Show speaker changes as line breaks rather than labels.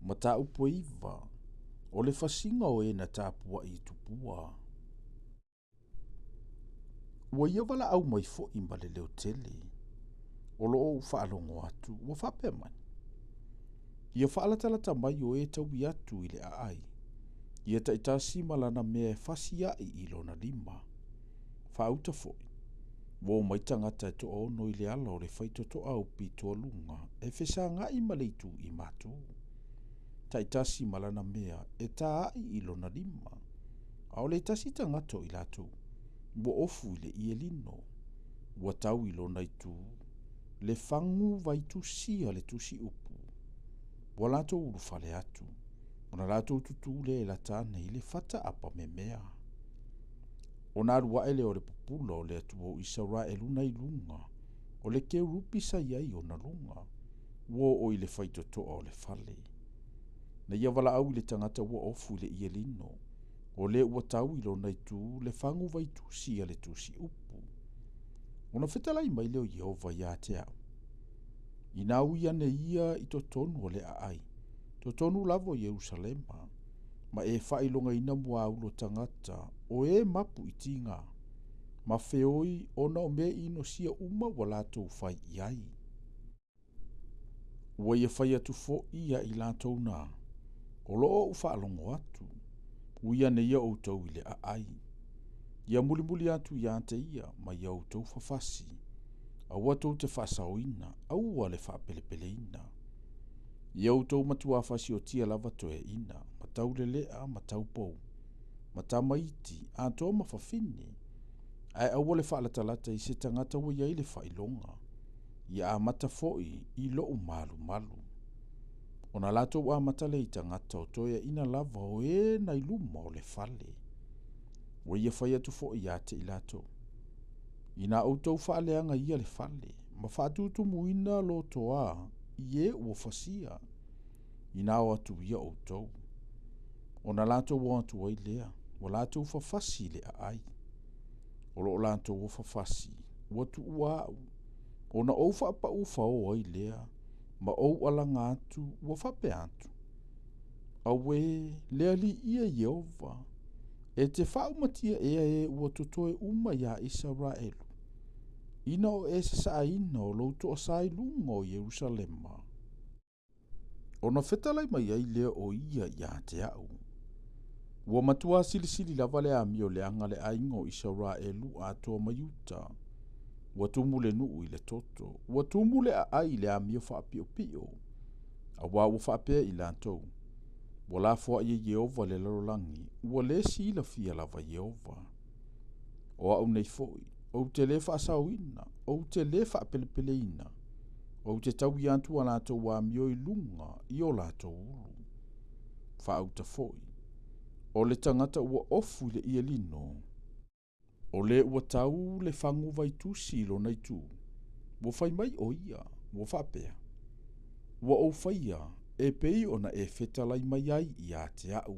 Mataupu e iva, o le fasiga o e na tapuaʻi i Tupua. Ua ia valaau mai foi ma le leo tele, o lo o ou faalogo atu, ua faapea mai, Ia faalatalata mai o e taui atu i le aai, ia taitasi ma lana mea e fasi aʻi i lona lima. Faauta foi, ua omai tagata e toaono i le ala o le faitotoa pitoaluga e fesagaʻi ma le itu i matou, taitasi ma lana mea e tā aʻi i lona lima. ʻAʻole tasi tagata o i latou, ua ofu i le ʻie lino, ua tau i lona itu le fagu vaitusi a le tusi upu. Ua latou ulufale atu, ona latou tutū lea e lata ane i le fata apamemea. Ona alu aʻe lea o le pupula o le Atua o Isaraelu i luga o le kerupi sa i ai ona luga, ua oo i le faitotoa o le fale. Na ia valaau i le tagata ua ofu i le ʻie lino, o le ua tau i lona itu le fagu vaitusi a le tusi upu. Ona fetalai mai lea o Ieova iā te aʻu, Inā ui ane ia i totonu o le aai, totonu lava o Ierusalema, ma e faailogaina muaulu o tagata o e mapu i tiga, ma feoi ona o mea inosia uma ua latou fai i ai. Ua ia fai atu foʻi ia i latou na, o lo o ou faalogo atu, ui ane ia outou i le aai. Ia mulimuli atu iā te ia ma ia outou fafasi, aua tou te faasaoina, aua le faapelepeleina. Ia outou matuā fasiotia lava toeaiina, ma taulelea ma taupou, ma tamaiti, atoa ma fafine, ae aua le faalatalata i se tagata ua i ai le faailoga, ia amata foʻi i loʻu malumalu. Ona latou amata lea i tagata o toeaiina lava o e na i luma o le fale. Ua ia fai atu foʻi iā te i latou, Inā outou faaleaga ia le fale, ma faatutumuina lotoā i e ua fasia, inā o atu ia outou. Ona latou o atu ai lea, ua latou fafasi i le aai. O lo o latou o fafasi, ua tuua aʻu, ona ou faapaʻu faoa ai lea, ma ou alaga atu, ua faapea atu, Auē, le Alii e Ieova, e te faaumatia ea e ua totoe uma iā Isaraelu, ina o e sasaaina o lou toasā i luga o Ierusalema. Ona fetalai mai ai lea o ia iā te aʻu, Ua matuā silisili lava le amio leaga a le aiga o Isaraelu atoa ma Iuta. Ua tumu le nuu i le toto, ua tumu le aai i le amio faapiopio, auā ua faapea i latou, Ua lafoaʻi e Ieova le lalolagi, ua lē silafia lava Ieova. O aʻu nei foʻi, ou te lē faasaoina, ou te lē faapelepeleina, ou te taui atu a latou amio i luga i o latou ulu. Faauta foʻi, o le tagata ua ofu i le ʻie lino, o le ua tau le fagu vaitusi i lona itu, ua fai mai ʻo ia, ua faapea, Ua ou faia e pei ona e fetalai mai ai iā te aʻu.